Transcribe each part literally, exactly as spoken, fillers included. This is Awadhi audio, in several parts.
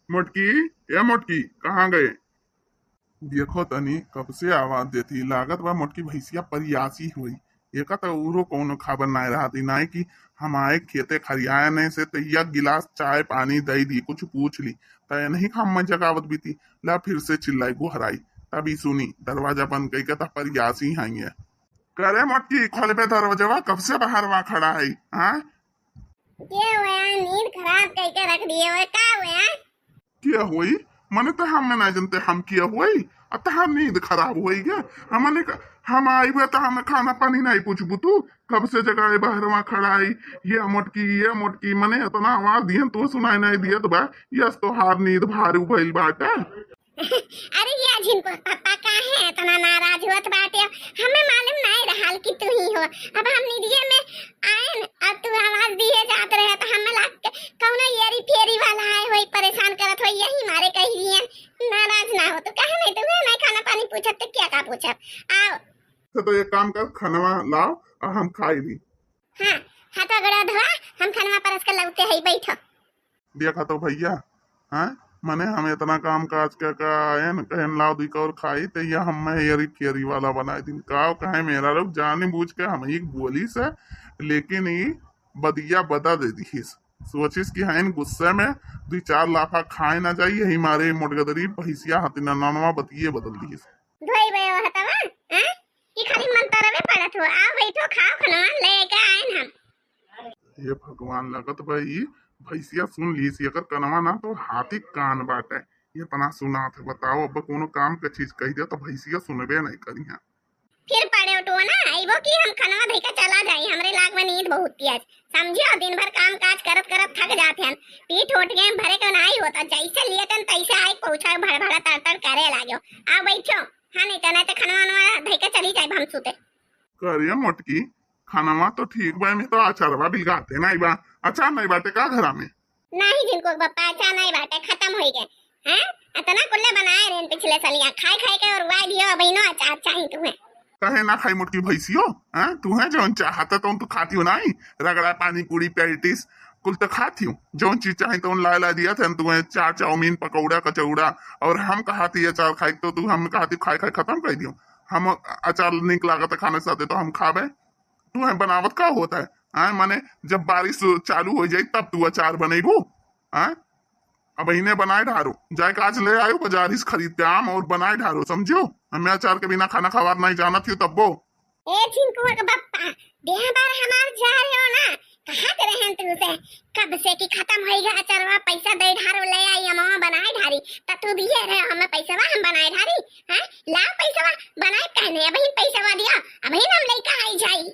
मोटकी, ए मोटकी, कहाँ गए? देखो तनी, कब से आवाज देती, लागत बा मोटकी भैंसिया परियासी होई। एका त उरो कौनो खबर नाय रहती, नाय कि हम आए खेते खरियाए ने से त एक गिलास चाय पानी दई दी, कुछ पूछ ली, त नहीं हम में जगावत बीती। ला फिर से चिल्लाई गोहराई, तभी सुनी, दरवाजा बंद कई के त परियासी हैं ये। करे मोटकी, खोलबे दरवाजवा, कब से बाहर वहाँ खड़ा है, हाँ? के हुआ, नींद खराब कई के रख दिए हुए, का हुआ? किया होई? मने त हम ना जानते हम किया होई, आ तहार नींद खराब होई गे। हमने का, हम आइबे त हमें खाना पानी नहीं पूछबू तू, कब से जगाए बहरवा खड़ा आई, ये मोटकी, ये मोटकी, मने इतना आवाज दिहन तू सुनाई नहीं दियत बा, यस तोहार नींद भारी भइल बाटे। अरे ये झिनको पापा काहे इतना नाराज होत बाटे? हमें मालूम नहीं रहल कि तू ही हो। अब हम निदिये में आए न, अब तू आवाज दिए जात रहे त हमें लाग के कौनो एरी फेरी वाला आए होई, परेशान करत होई, यही मारे कही दिए। नाराज ना हो तो कहे नहीं, तुम्हें नहीं खाना पानी पूछब तो क्या का पूछब? आओ। तो, तो एक काम कर, खानवा लाओ और हम खाई ली। हाँ, हाथ गोड़ धोआ, हम खानवा परस के लौटे है, बैठो। देखा तो भैया, हैं, मने हम इतना काम काज के का आयन कहन लाओ दुई कौर खाई, तो ये हम में एरी फेरी वाला बनाए दिन का कहे मेरा लोग जाने बूझ के हम ही बोली से, लेकिन ई बदिया बदा दे दिहिस। सोचिस कि हैं गुस्से में दुई चार लाफा खाए ना जाई, यही मारे मोटगदरी भैंसिया हती ना ननवा बतिये बदल दिहिस। धोई बे हतवा, हैं? कि खाली मंतरवे पढ़त हो? आओ बैठो, खाओ खनवा लेके आयन हम। हे भगवान, लगत बा ई भैंसिया सुन लीस, एकर कनवा ना तो हाथी कान बाटे, इतना सुनात है। बताओ, अब कोनो काम के चीज कह दे तो भैंसिया सुनबे नहीं करिहा। फिर पड़े उठो ना, आइबो कि हम खनवा धइके चला जाई, हमरे लाग में नींद बहुत तेज। समझियो, दिन भर काम काज करत करत थक जात हन, पीठ होठ के भरे के नाही होता, जैसे लिए तन तैसे आए पहुँचा भड़ भड़ा तड़ तड़ करे लाग्यो। आओ बैठो, हाँ नहीं तो, नहीं तो खनवा वनवा धइके चली जाए हम सुते। करिया मोटकी, खानवा तो ठीक बा, में तो अचारवा बिलगाते नाई बा। अचार नाई बाटे का घरा में? नाही जिनको बप्पा, अचार नाई बाटे, खतम होई गए। हैं? इतना कुल्ले बनाए रहन पिछले सलिया, खाए खाए के और वाई दियो, अब इनो अचार चाही तुम्हें। काहे ना खाई मोटकी भैंसियो? हैं? तुम्हें जौन चाहता तौन तू खाती हो नाई? रगड़ा, पानी पूरी, पैटीस, कुल तो खाती हूँ। जौन चीज चाही तौन ला ला दिया था तुम्हें, चाट, चाउमीन, पकौड़ा, कचौड़ा, और हम कहाती अचार खाई तो तू हम कहाती खाए खाए खतम कर दियो। हम अचार निक लागत है खाने साथे तो हम खाबे। तू है बनावत का होता है? आय, माने जब बारिश चालू हो जाई तब तू अचार बनेबू? आय, अब इन्हें बनाए ढारो, जाए के आज ले आयो बाजारी से खरीद के आम और बनाए ढारो, समझो? हमें अचार के बिना खाना खवार नहीं जानत हो तब्बो। ए झिनकुआ के बप्पा, देह बार हमार जा रहे हो ना, कहा के रहन तुमसे, कब से कि खतम होई गया अचारवा, पैसा दे ढारो ले आई, अमवा बनाए ढारी, त तू दिए रहे हमें पैसवा, हम बनाए ढारी, हैं? लाओ पैसवा, बनाए कहने, अबहिन पैसवा दिया, अबहिन हम लेके आई जाई।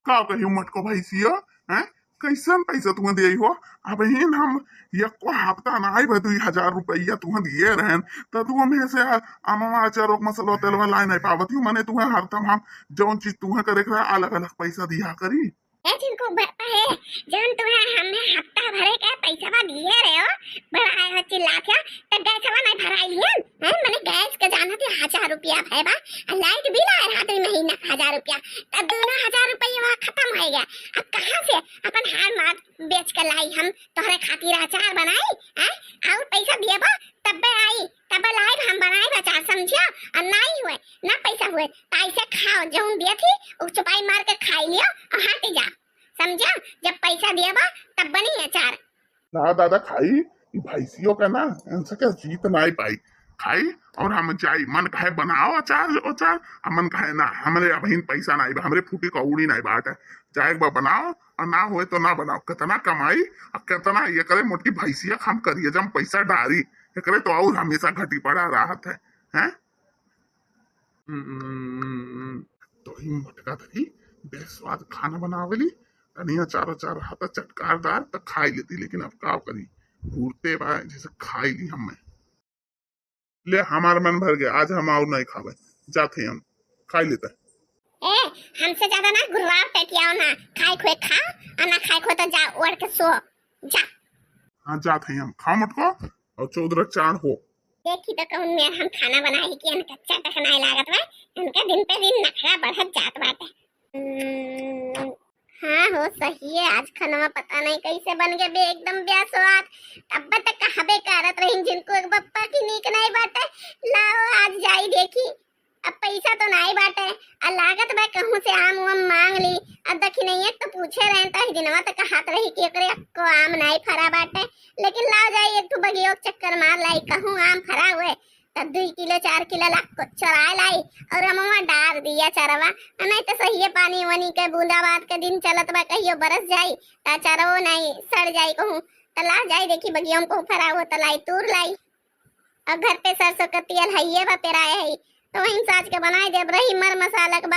का कही मटको भैंसिया, हैं? कैसन पैसा तुम दिए हो? अबहिन हम एको हफ्ता ना आए, दुई हजार रुपया तुम दिए रहन, त तू हमें से अमवा अचार मसलवा तेलवा लाए नहीं पावत हो, मने तुम्हें हरदम हम जौन चीज तुम्हें करे के रहा, अलग अलग पैसा दिया करी। ए झिनकू बप्पा है, जौन तुम्हें हमें हफ्ता भरे के पैसा दिए रहे हो, बड़ा है चिल्लात हो, त गैसवा नहीं भराई लियन, हैं? मने गैस के जाना थे हजार रुपया भय बा, आ लाइट बिल आए रहा दुई महीना का हजार रुपया, त दोनों हजार रुपया वहाँ खतम हो गया। अब कहाँ से अपन हार मार बेच के लाई हम तोहरे खातिर अचार बनाई, हैं? और पैसा दिए बा तब्बे आई, तब्बे लाइब हम बनाई अचार, समझियो? और नाई हुए, ना पैसा हुए, त ऐसे खाओ, जौन दिए थी, उ चुपाई मार के खाई लियो और हट जा, समझियो? जब पैसा दिए बा तब बनी अचार। ना दादा खाई, ई भैंसियों का ना, इनसे क्या जीत नाई पाई। खाई और हम जाई, मन कहे बनाओ अचार, अचार, आ मन कहे ना, हमरे अबहिन पैसा नाई बा, हमरे फूटी कौड़ी नाई बाटे। जाए एक बार बनाओ, और ना होए तो ना बनाओ। कितना कमाई, और कितना ये करे मोटकी भैंसिया हम करिए जब पैसा डारी, एकरे तो और हमेशा घटी पड़ा रहत है, हैं? हम्म, तो ही मोटका धरी, बेस्वाद खाना बनावेली, तनी अचार अचार रहता चटकारदार, त खाई लेती, लेकिन अब का करी, घूरते बा, जैसे खाई ली हमें। ले, हमार मन भर गया, आज हम और नहीं खावे, जाते हम, खाई लेते। ए, हमसे ज्यादा ना गुर्राव टटियाओ ना, खाए खुए खाओ, और ना खाए खुए तो जा ओढ़ के सो, जा। हाँ, जात है हम, खाओ मटको, और चौदह चार हो। देखी तो कौन मेर हम खाना बनाए कि इनका चटक नहीं लागत बा, इनका दिन पे दिन नखरा बढ़त जात बाटे। हम्म, हाँ हो, सही है, आज खनवा पता नहीं कैसे बन गए बे, एकदम बेस्वाद। तब तक कहबे करत रही जिनको एक बप्पा की नीक नहीं बाटे, लाओ आज जाई देखी। अब पैसा तो नहीं बाटे, आ लागत बा कहूँ से आम वाम मांग ली। अब देखी नहीं, एक तो पूछे रहे तो दिनवा तक हाथ रही कि एकरे को आम नहीं फरा बाटे, लेकिन लाओ जाई एक ठो बगियो के चक्कर मार लाई, कहूँ आम फरा हुए तब दुई किलो चार किलो ला चराए लाई और अमवा डार दिया चरवा। आ नहीं तो सही है, पानी वानी के बूंदाबांद के दिन चलत बा, कहियो बरस जाई ता चरवो नहीं सड़ जाई कहूँ, त ला जाई देखी बगिया में कहूँ फरा हो त लाई तूर लाई। और घर पे सरसों का तेल हइये बा पेराए है, तो वहीं साज के बनाए देब रही मर मसाला के